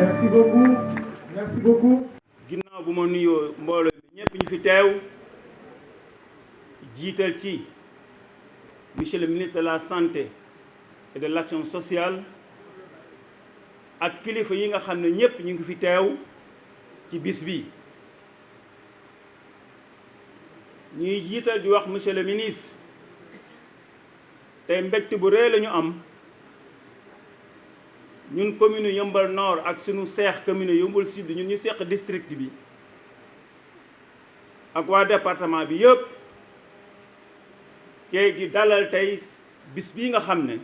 Merci beaucoup. Merci beaucoup. ginnaaw bu ma nuyoo mbooloo bi ñëpp ñu fi teew jiital ci monsieur le ministre de la santé et de l'action sociale ak kilifa yi nga xam ne ñëpp ñu ngi fi teew ci bis bi ñuy jiital di wax monsieur le ministre tey mbégte bu rëy la ñu am ñun commune Yeumbeul Nord ak sunu seex commune Yeumbeul Sud ñun ñu seq district bi ak waa département bi yëpp tey di dalal tey bis bii nga xam ne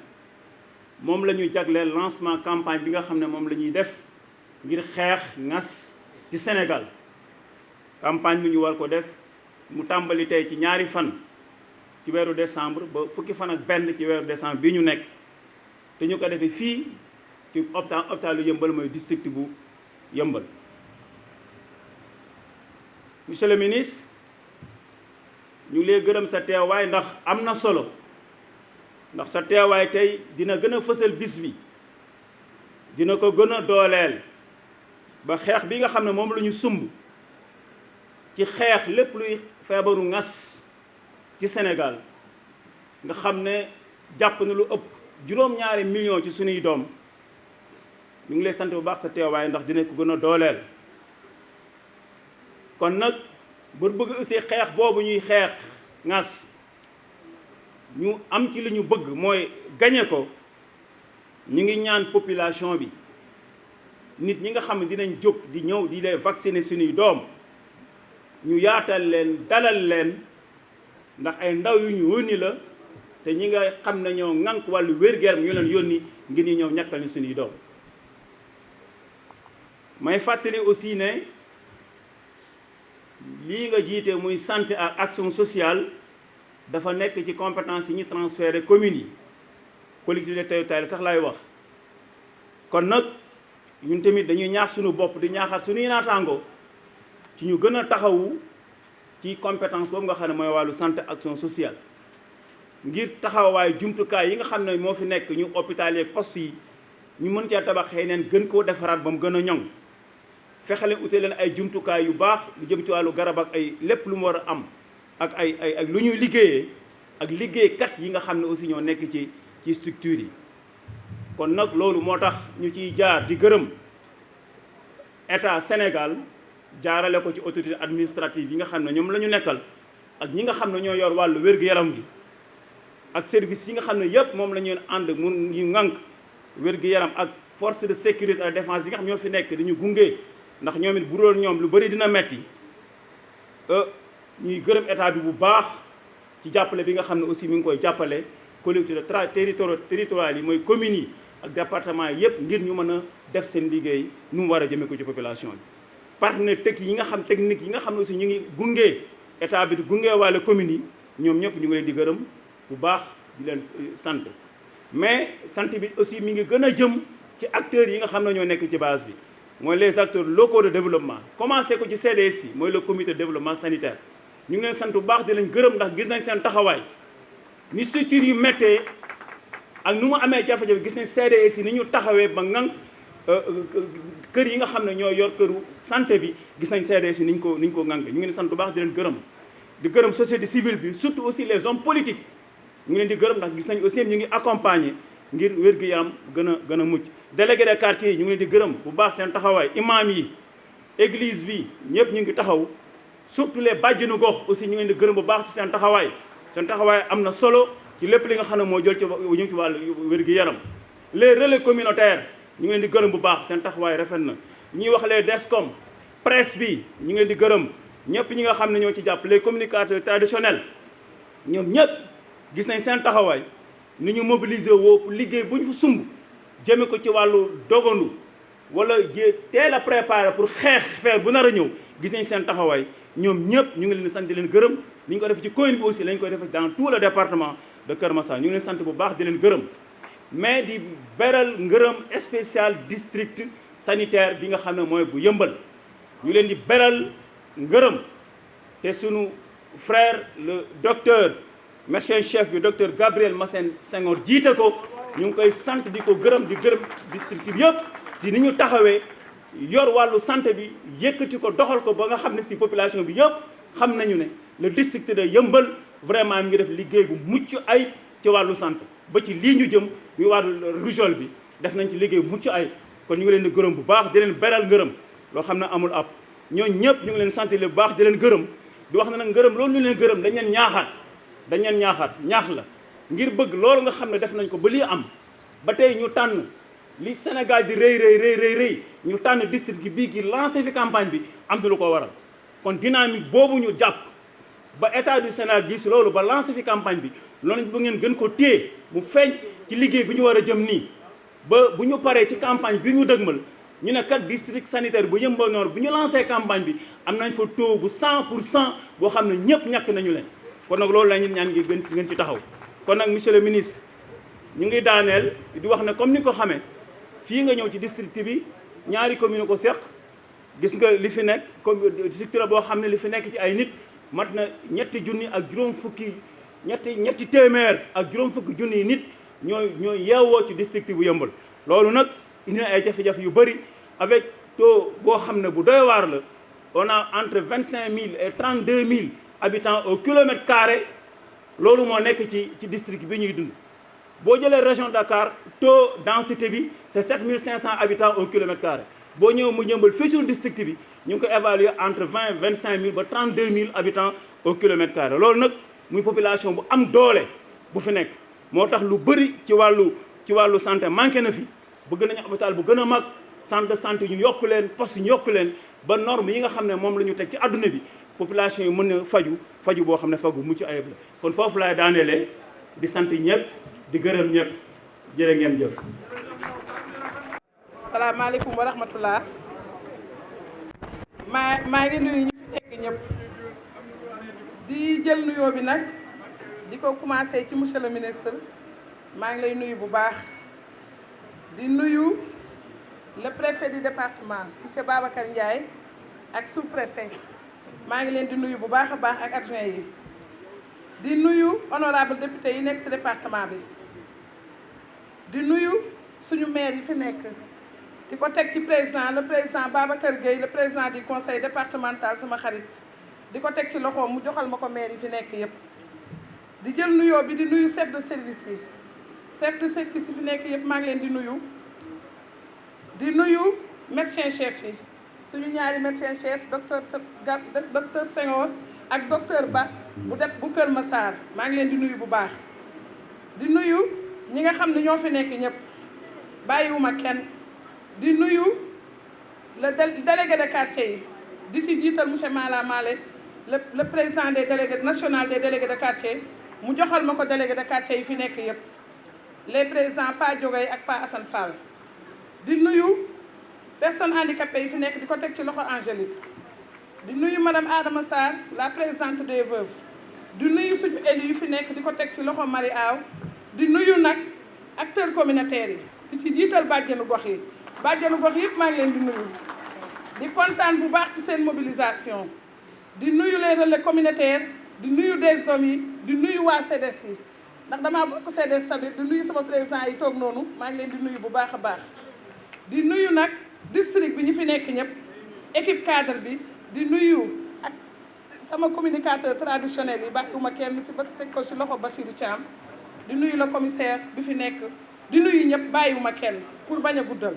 moom la ñu jagleel lancement campagne bi nga xam ne moom la ñuy def ngir xeex ngas ci Sénégal campagne bi ñu war ko def mu tàmbali tey ci ñaari fan ci weeru décembre ba fukki fan ak benn ci weeru décembre bii ñu nekk te ñu ko defee fii ci hôpitalu Yeumbeul mooy district bu Yeumbeul. Monsieur le ministre ñu lay gërëm sa teewaay ndax am na solo ndax sa teewaay tey dina gën a fësal bis bi dina ko gën a dooleel ba xeex bi nga xam ne moom la ñu sumb ci xeex lépp luy feebaru ngas ci Sénégal nga xam ne jàpp na lu ëpp juróom-ñaari millions ci sunuy doom ñu ngi lay sant bu baax sa teewaay ndax dina ko gën a dooleel. kon nag bu bëgg aussi xeex boobu ñuy xeex ngas ñu am ci li ñu bëgg mooy gañe ko ñu ngi ñaan population bi nit ñi nga xam ne dinañ jóg di ñëw di leen vacciner suñuy doom ñu yaatal leen dalal leen ndax ay ndaw yu ñu yónni la te ñi nga xam ne ñoo ŋànk wàllu wér-gu-yaram ñu leen yónni ngir ñu ñëw ñàkkal ni suñuy doom. may fàttali aussi ne lii nga jiite muy santé ak action sociale dafa nekk ci compétence yi ñu transféré communes yi collectivité territoriale sax laay wax kon nag ñun tamit dañuy ñaax suñu bopp di ñaaxaat suñuy naataango ci ñu gën a taxawu ci compétence boobu nga xam ne mooy wàllu santé action sociale ngir taxawaay jumtukaay yi nga xam ne moo fi nekk ñu hôpital yeeg poste yi ñu mën cee tabax xëy neen gën koo defaraat ba mu gën a ñoŋ fexe leen ute leen ay jumtukaay yu baax lu jëm ci wàllu garab ak ay lépp lu mu war a am ak ay lu ñuy liggéeyee ak liggéeykat yi nga xam ne aussi ñoo nekk ci structure yi. kon nag loolu moo tax ñu ciy jaar di gërëm état Sénégal jaarale ko ci autorité administrative yi nga xam ne ñoom la ñu nekkal ak ñi nga xam ne ñoo yor wàllu wér-gu-yaram gi ak service yi nga xam ne yëpp moom la ñu ànd mun ñu ŋànk wér-gu-yaram ak force de sécurité et de défense yi nga xam ñoo fi nekk dañu gunge. ndax ñoom it bu doon ñoom lu bëri dina metti ñuy gërëm état bi bu baax ci jàppale bi nga xam ne aussi mi ngi koy jàppale collectivité territoriales yi mooy communes yi ak département yi yëpp ngir ñu mën a def seen liggéey nu mu war a jëmee ko ci population bi. partenaires techniques yi nga xam ne aussi ñu ngi gunge état bi di gunge wàlle communes yi ñoom ñëpp ñu ngi leen di gërëm bu baax di leen sant mais sant bi aussi mi ngi gën a jëm ci acteurs yi nga xam ne ñoo nekk ci base bi. mooy les acteurs locaux de développement commencé ko ci CDS yi mooy le comité de développement sanitaire ñu ngi leen sant bu baax di leen gërëm ndax gis nañ seen taxawaay ni structure yu méttee ak nu mu amee jafe-jafe gis nañ CDS yi ni ñu taxawee ba ngank kër yi nga xam ne ñoo yor këru santé bi gis nañ CDS yi ni ñu ko ngank ñu ngi leen sant bu baax di leen gërëm di gërëm société civile bi surtout aussi les hommes politiques ñu ngi leen di gërëm ndax gis nañ aussi ñu ngi accompagner ngir wér-gu-yaram gën a mucc délégué de quartier yi ñu ngi leen di gërëm bu baax seen taxawaay imam yi église bi ñëpp ñu ngi taxaw surtout les bàjjenu gox aussi ñu ngi leen di gërëm bu baax ci seen taxawaay am na solo ci lépp li nga xam ne moo jël ci ñu ci wàllu wér-gu-yaram les relais communautaires ñu ngi leen di gërëm bu baax seen taxawaay rafet na ñuy wax les DESCOM presse bi ñu ngi leen di gërëm ñëpp ñi nga xam ne ñoo ci jàpp les communicateurs traditionnels ñoom ñëpp gis nañ seen taxawaay ni ñu mobiliser woo pour liggéey bu ñu fa sumb jëme ko ci wàllu dogandu wala teel a préparer pour xeex feer bu nar a ñëw gis nañ seen taxawaay ñoom ñëpp ñu ngi leen di sant di leen gërëm ni ñu ko def ci commune bi aussi lañ koy def dans tout le département de Keur Massar ñu ngi leen sant bu baax di leen gërëm mais di beral ngërëm spécial district sanitaire bi nga xam ne mooy bu Yeumbeul ñu leen di beral ngërëm te sunu frère le docteur médecin chef bi docteur Gabriel Massène Senghor jiite ko ñu ngi koy sant di ko gërëm di gërëm district bi yëpp ci ni ñu taxawee yor wàllu santé bi yëkkati ko doxal ko ba nga xam ne si population bi yëpp xam nañu ne le district de Yeumbeul vraiment mi ngi def liggéey bu mucc ayib ci wàllu santé ba ci lii ñu jëm muy wàllu rougeole bi def nañ ci liggéey bu mucc ayib kon ñu ngi leen di gërëm bu baax di leen beral ngërëm loo xam ne amul ab ñooñu ñëpp ñu ngi leen sant bu baax di leen gërëm di wax ne nag ngërëm loolu ñu leen gërëm dañ leen ñaaxaat ñaax la ngir bëgg loolu nga xam ne def nañ ko ba lii am ba tey ñu tànn li Sénégal di rëy ñu tànn district gi bii gi lancé fi campagne bi am na lu ko waral kon dynamique boobu ñu jàpp ba état du Sénégal gis loolu ba lancé fi campagne bi loolu ba ngeen gën ko téye mu feeñ ci liggéey bi ñu war a jëm nii ba bu ñu paree ci campagne bi ñu dëgmal ñu ne kat district sanitaire bu Yeumbeul Nord bu ñu lancé campagne bi am nañ fa taux bu 100% boo xam ne ñëpp ñàkk nañu leen kon nag loolu la ñu ñaan ngi gën ci taxaw kon nag monsieur le ministre ñu ngi daaneel di wax ne comme ni ko xamee fii nga ñëw ci district bi ñaari commune ko seq gis nga li fi nekk comme district la boo xam ne li fi nekk ci ay nit mat na ñetti téeméer ak juróom fukki junni nit ñooy yeewoo ci district bu Yeumbeul loolu nag indi na ay jafe-jafe yu bëri avec taux boo xam ne bu doy waar la on a entre 25 000 et 32 000 habitants au kilomètre carré loolu moo nekk ci district bi ñuy dund boo jëlee région Dakar taux densité bi c'est 7 500 habitants au kilomètre carré boo ñëw mu Yeumbeul fii sur district bi ñu ngi ko évaluer entre 20 25 000 ba 32 000 habitants au kilomètre carré loolu nag muy population bu am doole bu fi nekk moo tax lu bëri ci wàllu santé manqué na fi bëgg nañu hôpital bu gën a mag centre de santé ñu yokk leen poste ñu yokk leen ba norme yi nga xam ne moom la ñu teg ci àdduna bi population yi mën na faju boo xam ne faju mucc ayib la kon foofu laay daanelee di sant ñëpp di gërëm ñëpp jërë ngeen jëf. salaamaaleykum wa rahmatullah maa ngi nuyu ñi fi nekk ñëpp di jël nuyoo bi nag di ko commencé ci monsieur le ministre maa ngi lay nuyu bu baax di nuyu le préfet du département monsieur Babacar Ndiaye ak sous-préfet maa ngi leen di nuyu bu baax a baax ak adjoint yi di nuyu honorable député yi nekk ci département bi di nuyu suñu maire yi fi nekk di ko teg ci le président Babacar Gueye le président du conseil départemental sama xarit di ko teg ci loxoom mu joxal ma ko maire yi fi nekk yépp di jël nuyoo bi di nuyu chef de service yi fi nekk yépp maa ngi leen di nuyu médecin chef yi suñu ñaari médecin chef docteur Senghor ak docteur Ba bu Kër Massar maa ngi leen di nuyu bu baax di nuyu ñi nga xam ne ñoo fi nekk ñëpp bàyyiwuma kenn di nuyu le délégué de quartier yi di ci jiital monsieur Mala Malé le président des délégués national des délégués de quartier mu joxal ma ko délégué de quartier yi fi nekk yëpp les présidents Pa Diogay ak Pa Assane Fall di nuyu personnes handicapées yi fi nekk di ko teg ci loxo Angélique di nuyu madame Adama Sarr la présidente des veuves di nuyu suñu élus yi fi nekk di ko teg ci loxo Marie Aw di nuyu nag acteurs communautaires yi di ci jiital bàjjenu gox yi yëpp maa ngi leen di nuyu di kontaan bu baax ci seen mobilisation di nuyu les relais communautaires di nuyu des hommes yi di nuyu waa CDS yi ndax damaa bokk CDS tamit di nuyu sama président yi toog noonu maa ngi leen di nuyu bu baax a baax di nuyu nag district bi ñu fi nekk ñëpp équipe cadre bi di nuyu ak sama communicateur traditionnel yi bàyyiwuma kenn ci ba teg ko ci loxo Bassirou Thiam di nuyu le commissaire bi fi nekk di nuyu ñëpp bàyyiwuma kenn pour bañ a guddal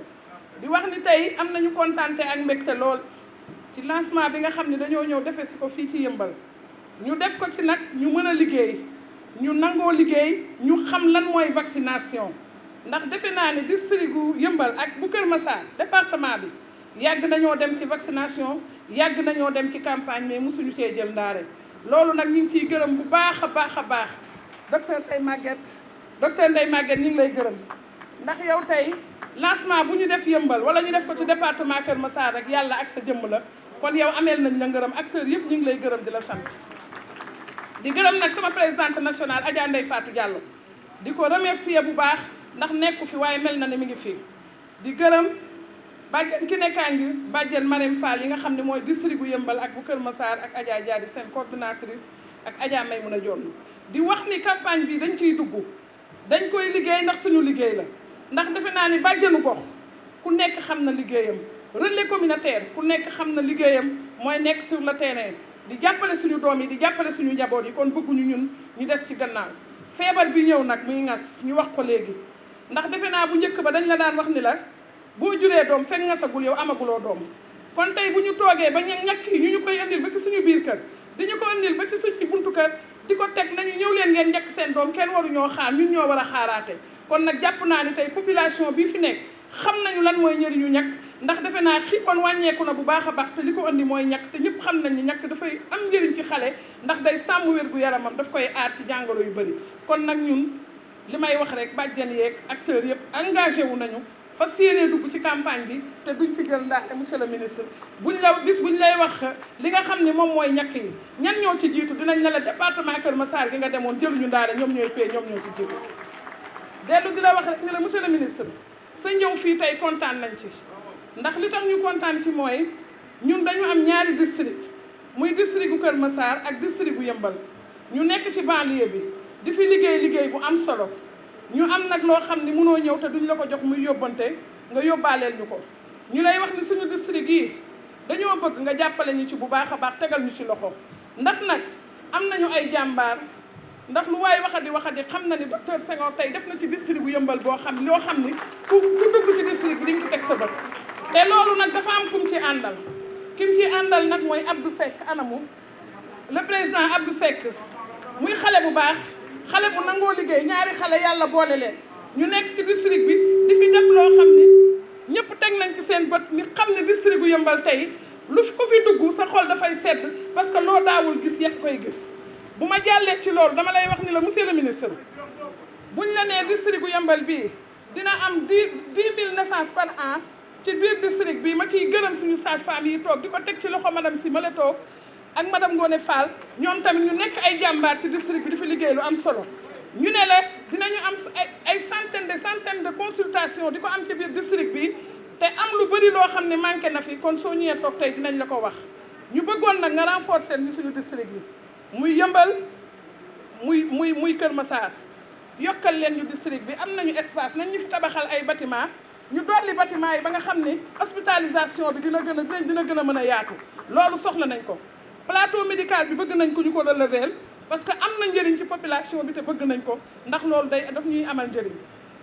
di wax ni tey am nañu kontaante ak mbégte lool ci lancement bi nga xam ne dañoo ñëw defe si ko fii ci Yeumbeul ñu def ko ci nag ñu mën a liggéey ñu nangoo liggéey ñu xam lan mooy vaccination ndax defe naa ne district gu Yeumbeul ak bu Kër Massar département bi yàgg nañoo dem ci vaccination yàgg nañoo dem ci campagne mais mosuñu cee jël ndaare loolu nag ñu ngi ciy gërëm bu baax a baax a baax docteur Ndeye Maguette ñu ngi lay gërëm ndax yow tey lancement bu ñu def Yeumbeul wala ñu def ko ci département Kër Massar rek yàlla ak sa jëmm la kon yow ameel nañ la ngërëm acteurs yëpp ñu ngi lay gërëm di la sant di gërëm nag sama présidente nationale Adja Ndeye Fatou Diallo di ko remercier bu baax ndax nekku fi waaye mel na ne mi ngi fi di gërëm bàjjen ki nekkaangi bàjjen Marème Fall yi nga xam ne mooy district gu Yeumbeul ak bu Kër Massar ak Adja Dia di seen coordinatrice ak Adja Maymouna Dione di wax ni campagne bi dañ ciy dugg dañ koy liggéey ndax suñu liggéey la ndax defe naa ni bàjjenu gox ku nekk xam na liggéeyam relais communautaire ku nekk xam na liggéeyam mooy nekk sur le terrain di jàppale suñu doom yi di jàppale suñu njaboot yi kon bëgguñu ñun ñu des ci gannaaw feebar bi ñëw nag muy ngas ñu wax ko léegi ndax defe naa bu njëkk ba dañ la daan wax ni la boo juree doom fekk ngasagul yow amaguloo doom kon tey bu ñu toogee ba ñàkk yi ñu koy andil ba ci suñu biir kër di ñu ko andil ba ci suñu buntu kër di ko teg nañu ñëw leen ngeen njëkk seen doom kenn waru ñoo xaar ñun ñoo war a xaaraate kon nag jàpp naa ni tey population bii fi nekk xam nañu lan mooy njëriñu ñàkk ndax defe naa xiiboon wàññeeku na bu baax a baax te li ko andi mooy ñàkk te ñëpp xam nañ ni ñàkk dafay am njëriñ ci xale ndax day sàmm wér-gu-yaramam daf koy aar ci jàngoro yu bëri kon nag ñun li may wax rek bàjjen yeeg acteurs yëpp engagé wu nañu fas yéene dugg ci campagne bi te duñ ci jël ndaxte monsieur le ministre buñ lay wax li nga xam ne moom mooy ñàkk yi ñan ñoo ci jiitu dinañ ne la département Kër Massar gi nga demoon jëluñu ndaale ñoom ñooy pay ñoom ñoo ci jiitu dellu di la wax rek ni la monsieur le ministre sa ñëw fii tey kontaan nañ ci ndax li tax ñu kontaan ci mooy ñun dañu am ñaari district muy district bu Kër Massar ak district bu Yëmbal ñu nekk ci banlieue bi di fi liggéey bu am solo ñu am nag loo xam ni mënoo ñëw te duñ la ko jox muy yóbbante nga yóbbaaleel ñu ko ñu lay wax ni suñu district yi dañoo bëgg nga jàppale ñu ci bu baax a baax tegal ñu ci loxo ndax nag am nañu ay jàmbaar ndax lu waay waxadi xam na ni docteur Senghor tey def na ci district bu Yëmbal loo xam ni ku dugg ci district bi di nga ci teg sa bët te loolu nag dafa am kum ci àndal kim ci àndal nag mooy Abdou Seck anamu le président Abdou Seck muy xale bu baax xale bu nangoo liggéey ñaari xale yàlla boole leen ñu nekk ci district bi di fi def loo xam ni ñëpp teg nañ ci seen bët ni xam ne district bu Yëmbal tey lu ko fi dugg sa xol dafay sedd parce que loo daawul gis yëpp koy gis bu ma jàllee ci loolu dama lay wax ni la monsieur le ministre buñ la nee district bu Yëmbal bii dina am 10 000 naissances par an ci biir district bi ma ciy gërëm suñu sage-femme yi toog di ko teg ci loxo madame si ma la toog ak madame Ngone Fall ñoom tamit ñu nekk ay jàmbaar ci district bi di fi liggéey lu am solo ñu ne la dinañu am ay centaines de consultation di ko am ci biir district bi te am lu bëri loo xam ne manqué na fi kon soo ñëwee toog tey dinañ la ko wax ñu bëggoon nag nga renforcer ñu suñu district bi muy Yëmbal muy Kër Massar yokkal leen ñu district bi am nañu espace nañ ñu fi tabaxal ay bâtiment ñu dolli bâtiment yi ba nga xam ni hospitalisation bi dina gën a mën a yaatu loolu soxla nañ ko plateau médical bi bëgg nañ ko ñu ko relever parce que am na njëriñ ci population bi te bëgg nañ ko ndax loolu daf ñuy amal njëriñ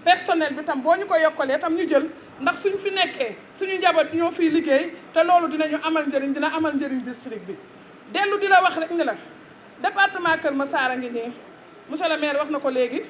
personnel bi tam boo ñu ko yokkalee tam ñu jël ndax suñ fi nekkee suñu njaboot ñoo fiy liggéey te loolu dinañu amal njëriñ dina amal njëriñ district bi dellu di la wax rek ni la département Kër Massar a ngi nii monsieur le maire wax na ko léegi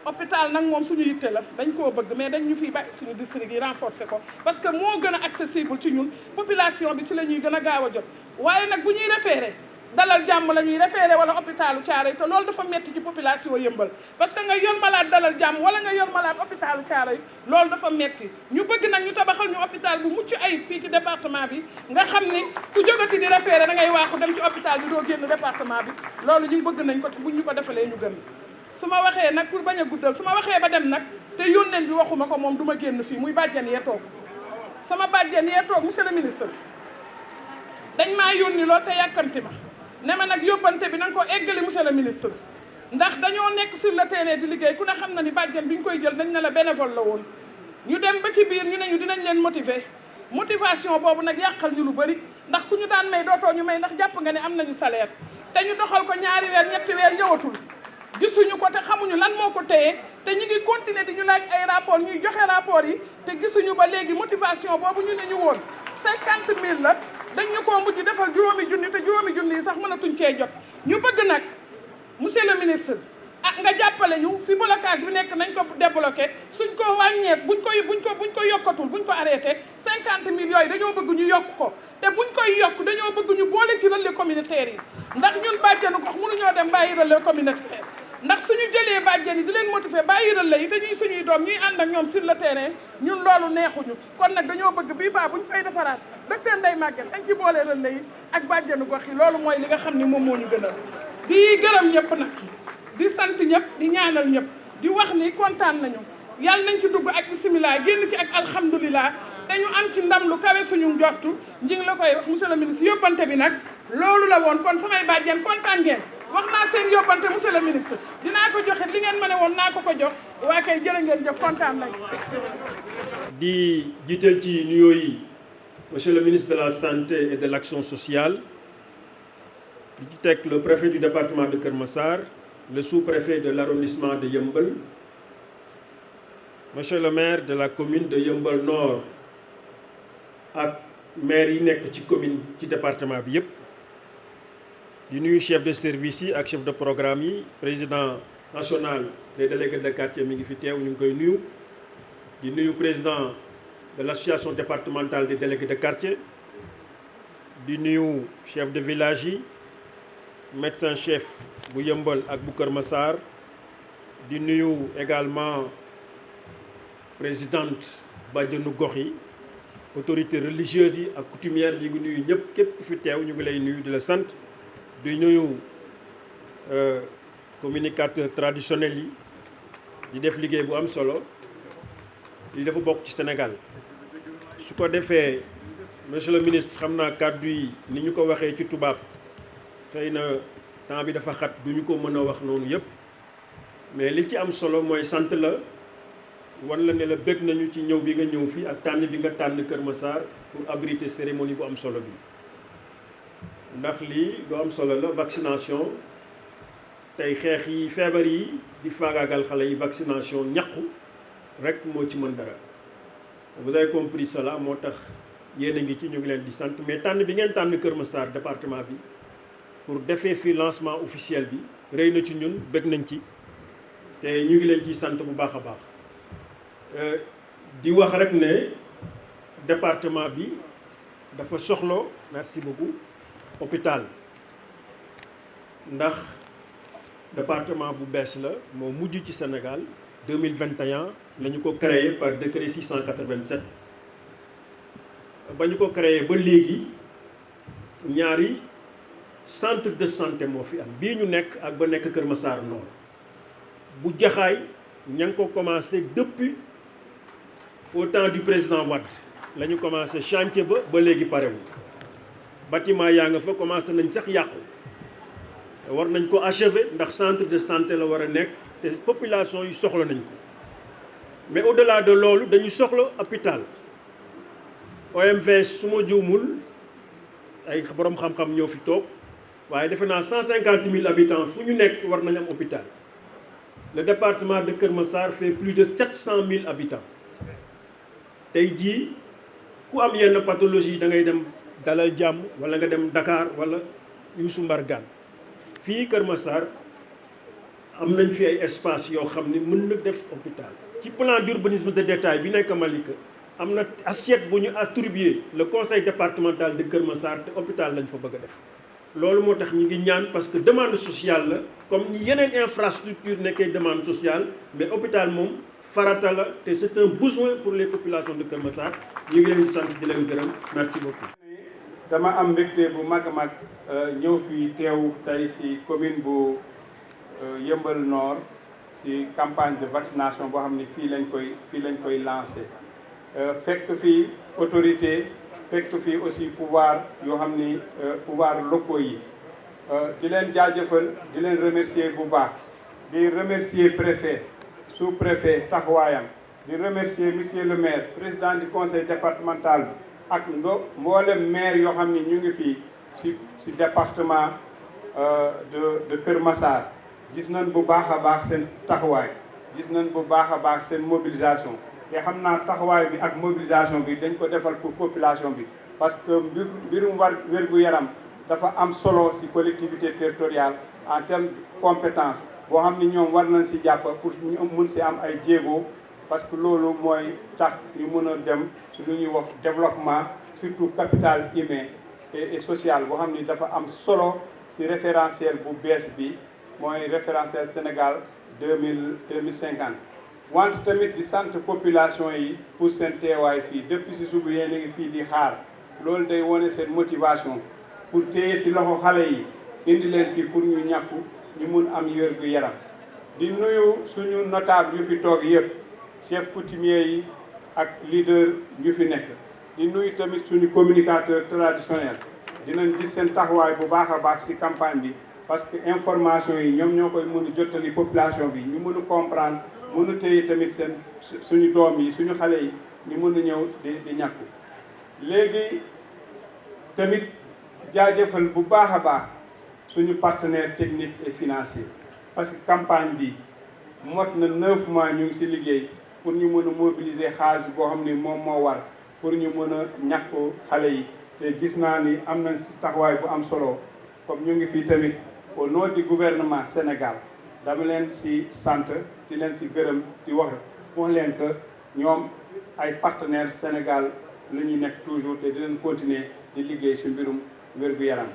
hôpital nag moom suñu yitte la dañ koo bëgg mais dañ ñu fiy bàyyi suñu district yi renforcer ko parce que moo gën a accessible ci ñun population bi ci la ñuy gën a gaaw a jot waaye nag bu ñuy référé dalal jàmm la ñuy référé wala hôpitalu Thiaroye te loolu dafa metti ci population Yëmbal parce que nga yor malade dalal jàmm wala nga yor malade hôpitalu Thiaroye loolu dafa metti ñu bëgg nag ñu tabaxal ñu hôpital bu mucc ayib fii ci département bi nga xam ni ku jógati di référé da ngay waaxu dem ci hôpital bi doo génn département bi loolu ñu bëgg nañ ko te buñ ñu ko defalee ñu gën su ma waxee nag pour bañ a guddal su ma waxee ba dem nag te yónneen bi waxuma ko moom du ma génn fii muy bàjjen yee toog sama bàjjen yee toog monsieur le ministre dañ maa yónni loolu te yàkkamti ma ne ma nag yóbbante bi na nga ko eggali monsieur le ministre ndax dañoo nekk sur le terrain di liggéey ku ne xam na ni bàjjen bi ñu koy jël dañ ne la bénévole la woon ñu dem ba ci biir ñu ne ñu dinañ leen motiver motivation boobu nag yàqal ñu lu bëri ndax ku ñu daan may dootoo ñu may ndax jàpp nga ne am nañu salaire te ñu doxal ko 2 weer 3 weer ñëwatul gisuñu ko te xamuñu lan moo ko téye te ñu ngi continuer di ñu laaj ay rapport ñuy joxe rapport yi te gisuñu ba léegi motivation boobu ñu ne ñu woon 50 000 la dañ ñu koo mujj defal 5 000 te 5 000 yi sax mënatuñ cee jot ñu bëgg nag monsieur le ministre nga jàppale ñu fi blocage bi nekk nañ ko débloqué suñ ko wàññee buñ ko yokkatul buñ ko arrêté 50 000 yooyu dañoo bëgg ñu yokk ko te buñ koy yokk dañoo bëgg ñu boole ci relais communautaire yi ndax ñun bàjjenu gox mënuñoo dem bàyyi relais communautaire ndax suñu jëlee bàjjen yi di leen motiver bàyyi relais yi te ñuy suñuy doom ñuy ànd ak ñoom sur le terrain ñun loolu neexuñu kon nag dañoo bëgg bii baa buñ koy defaraat docteur Ndeye Maguette dañ ci boole relais yi ak bàjjenu gox yi loolu mooy li nga xam ni moom moo ñu gënal di gërëm ñëpp nag di sant ñëpp di ñaanal ñëpp di wax ni kontaan nañu yàlla nañ ci dugg ak bisimilah génn ci ak alhamdulilah te ñu am ci ndam lu kawe suñu njortu nji ngi la koy wax monsieur le ministre yóbbante bi nag loolu la woon kon samay bàjjen kontaan ngeen wax naa seen yóbbante monsieur le ministre dinaa ko joxe li ngeen ma ne woon naa ko jox waa kay jërë ngeen jëf kontaan nañ di jiital ci nuyoo yi Monsieur le ministre de la Santé et de l'Action sociale, le préfet du département de Keur Massar, le sous-préfet de l'arrondissement de Yeumbeul, monsieur le maire de la commune de Yeumbeul Nord ak maire yi nekk ci commune ci département bi yëpp di nuyu chef de service yi ak chef de programme yi président national des délégués de quartier mi ngi fi teew ñu ngi koy nuyu di nuyu président de l'association départementale des délégués de quartier di nuyu chef de village yi médecin chef bu Yeumbeul ak bu Keur Massar di nuyu également présidente bàjjenu gox yi autorités religieuses yi ak coutumières yi ngi nuyu ñëpp képp ku fi teew ñu ngi lay nuyu di la sant di nuyu communicateurs traditionnels yi di def liggéey bu am solo li dafa bokk ci Sénégal su ko defee monsieur le ministre xam naa kàddu yi ni ñu ko waxee ci tubaab xëy na temps bi dafa xat duñu ko mën a wax noonu yëpp mais li ci am solo mooy sant la wan la ne la bëgg nañu ci ñëw bi nga ñëw fii ak tànn bi nga tànn Keur Massar pour abriter cérémonie bu am solo bi ndax lii lu am solo la vaccination tey xeex yi feebar yi di faagaagal xale yi vaccination ñàkku rek moo ci mën dara vous avez compris cela moo tax yéen a ngi ci ñu ngi leen di sant mais tànn bi ngeen tànn Keur Massar département bi pour defee fi lancement officiel bi rëy na ci ñun bëgg nañ ci te ñu ngi leen ciy sant bu baax a baax di wax rek ne département bi dafa soxlo merci beaucoup hôpital ndax département bu bees la moo mujj ci Sénégal 2021 la ñu ko créé par décret 687 ba ñu ko créé ba léegi ñaari centre de santé moo fi am bii ñu nekk ak ba nekk Keur Massar Nord bu Jaxaay ña ngi ko commencé depuis au temps du président Wade la ñu commencé chantier ba léegi parewul bâtiment yaa nga fa commencé nañ sax yàqu war nañ ko achever ndax centre de santé la war a nekk te population yi soxla nañ ko mais au-delà de loolu dañu soxla hôpital OMVS su ma juumul ay borom xam-xam ñoo fi toog waaye defe naa 150 000 habitants fu ñu nekk war nañ am hôpital le département de Keur Massar fait plus de 700 000 habitants tey jii ku am yenn pathologie da ngay dem Dalal Jàmm wala nga dem Dakar wala Youssou Mbargane fii Keur Massar am nañ fi ay espace yoo xam ne mën na def hôpital ci plan d'urbanisme de détail bi nekk Malika am na assiette bu ñu attribué le conseil départemental de Keur Massar te hôpital lañ fa bëgg a def loolu moo tax ñu ngi ñaan parce que demande sociale la comme ni yeneen infrastructure nekkee demande sociale mais hôpital moom farata la te c'est un besoin pour les populations de Keur Massar ñu ngi leen di sant di leen gërëm merci beaucoup. dama am mbégte bu mag a mag ñëw fii teew tey ci commune bu Yeumbeul Nord ci campagne de vaccination boo xam ne fii lañ koy lancé fekk fii autorité fekk fii aussi pouvoir yoo xam ni pouvoir locaux yi di leen jaajëfal di leen remercier bu baax di remercier préfet sous-préfet taxawaayam di remercier monsieur le maire président du conseil départemental bi ak mboolem maire yoo xam ni ñu ngi fii ci département de Keur Massar gis nañ bu baax a baax seen taxawaay gis nañ bu baax a baax seen mobilisation te xam naa taxawaay bi ak mobilisation bi dañ ko defal pour population bi parce que mbirum wér-gu-yaram dafa am solo ci collectivité territoriale en termes de compétence boo xam ni ñoom war nañ ci jàpp pour ñu mun ci am ay jéego parce que loolu mooy tax ñu mën a dem ci lu ñuy wax développement surtout capital humain et social boo xam ni dafa am solo ci référentiel bu bees bi mooy référentiel Sénégal 2050 wante tamit di sant population yi pour seen teewaay fii depuis ci suba yéen a ngi fii di xaar loolu day wone seen motivation pour téye ci loxo xale yi indi leen fii pour ñu ñàkku ñu mun am wér gu yaram di nuyu suñu notable yu fi toog yëpp chef coutumier yi ak leader yu fi nekk di nuyu tamit suñu communicateur traditionnel dinañ gis seen taxawaay bu baax a baax ci campagne bi parce que information yi ñoom ñoo koy mën a jottali population bi ñu mën a comprendre mën a téye tamit seen suñu doom yi suñu xale yi ñu mën a ñëw di ñàkku léegi tamit jaajëfal bu baax a baax suñu partenaire technique et financier parce que campagne bi mot na 9 mois ñu ngi ci liggéey pour ñu mën a mobiliser xaalis boo xam ni moom moo war pour ñu mën a ñàkk xale yi te gis naa ni am nañ ci taxawaay bu am solo comme ñu ngi fii tamit au nom du gouvernement Sénégal dama leen ci sant di leen ci gërëm di wax leen que ñoom ay partenaires Sénégal la ñuy nekk toujours te di leen continuer di liggéey ci mbirum wér-gu-yaram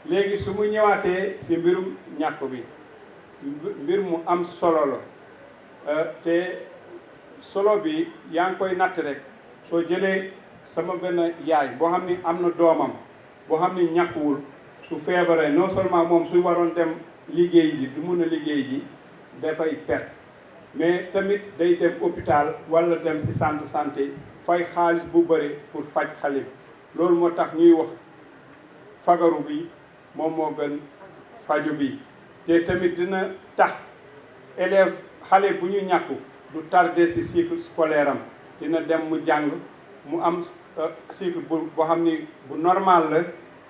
léegi su mu ñëwaatee ci mbirum ñàkk bi mbir mu am solo la te solo bi yaa ngi koy natt rek soo jëlee sama benn yaay boo xam ni am na doomam boo xam ni ñàkkuwul su feebaree non seulement moom su waroon dem liggéey ji du mun a liggéey ji dafay perte mais tamit day dem hôpital walla dem ci centre santé fay xaalis bu bëri pour faj xale bi loolu moo tax ñuy wax fagaru bi moom moo gën faju bi te tamit dina tax élève xale bu ñu ñàkku du tardé ci cycle scolaire am dina dem mu jàng mu am cycle boo xam ni bu normal la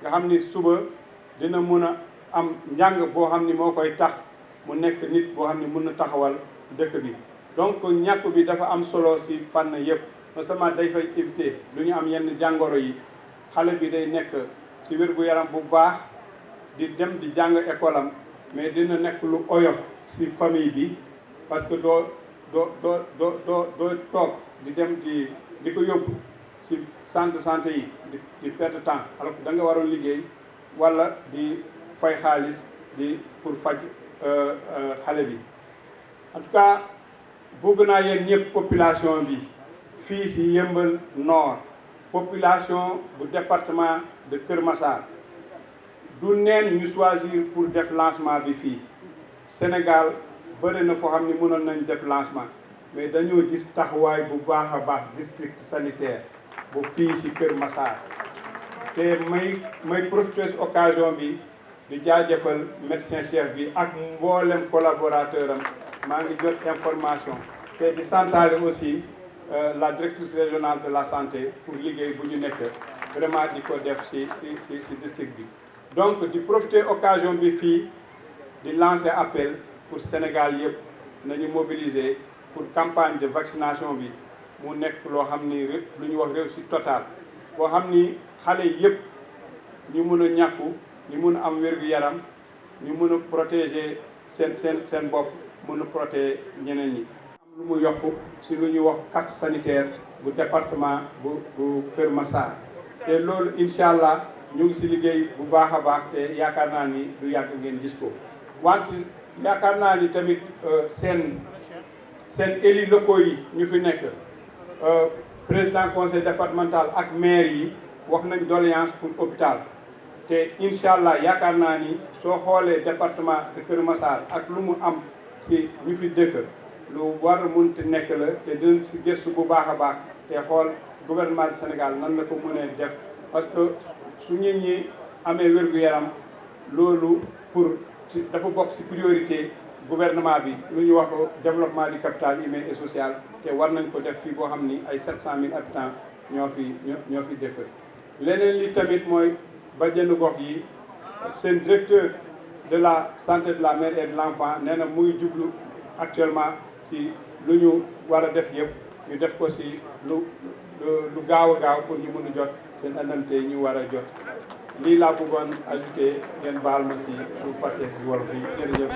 nga xam ni suba dina mën a am njàng boo xam ni moo koy tax mu nekk nit boo xam ni mën na taxawal dëkk bi donc ñàkk bi dafa am solo ci fànn yëpp non seulement day fay éviter lu ñu am yenn jàngoro yi xale bi day nekk ci wér-gu-yaram bu baax di dem di jàng école am mais dina nekk lu oyof ci famille bi parce que doo toog di dem di ko yóbbu ci centre santé yi di perte temps alors que da nga waroon liggéey walla di fay xaalis di pour faj xale bi en tout cas bëgg naa yéen ñëpp population bi fii ci Yeumbeul Nord population bu département de Kër Massar du neen ñu choisir pour def lancement bi fii Sénégal bëri na foo xam ne mënoon nañ def lancement mais dañoo gis taxawaay bu baax a baax district sanitaire bu fii ci Kër Massar te may profiter ci occasion bi di jaajëfal médecin chef bi ak mboolem collaborateur am maa ngi jot information te di santaale aussi la directrice régionale de la santé pour liggéey bu ñu nekk vraiment di ko def ci district bi donc di profiter occasion bi fii di lancer appel pour Sénégal yëpp nañu mobiliser pour campagne de vaccination bi mu nekk loo xam ni lu ñu wax réussite totale boo xam ni xale yëpp ñu mun a ñàkku ñu mun a am wér-gu-yaram ñu mun a protéger seen bopp mun a protéger ñeneen ñi. am lu mu yokk si lu ñuy wax carte sanitaire bu département bu Kër Massar te loolu incha allah ñu ngi si liggéey bu baax a baax te yaakaar naa ni du yàgg ngeen gis ko wante yaakaar naa ni tamit seen élus locaux yi ñu fi nekk président conseil départemental ak maire yi wax nañ doléance pour hôpital te incha allah yaakaar naa ni soo xoolee département de Kër Massar ak lu mu am si ñu fi dëkk lu war a munti nekk la te dinañ si gëstu bu baax a baax te xool gouvernement du Sénégal nan la ko mënee def parce que su nit ñi amee wér-gu-yaram loolu pour dafa bokk ci priorité gouvernement bi lu ñu wax développement du capital humain et social te war nañ ko def fii boo xam ni ay 700 000 habitants ñoo fi dëkk. leneen li tamit mooy bajenu gox yi seen directeur de la santé de la mère et de l'enfant nee na muy jublu actuellement ci lu ñu war a def yëpp ñu def ko ci lu gaaw a gaaw pour ñu mën a jot seen indemnité yi ñu war a jot. lii laa bëggoon ajouté ngeen baal ma ci pour partir ci wolof yi jërëjëf.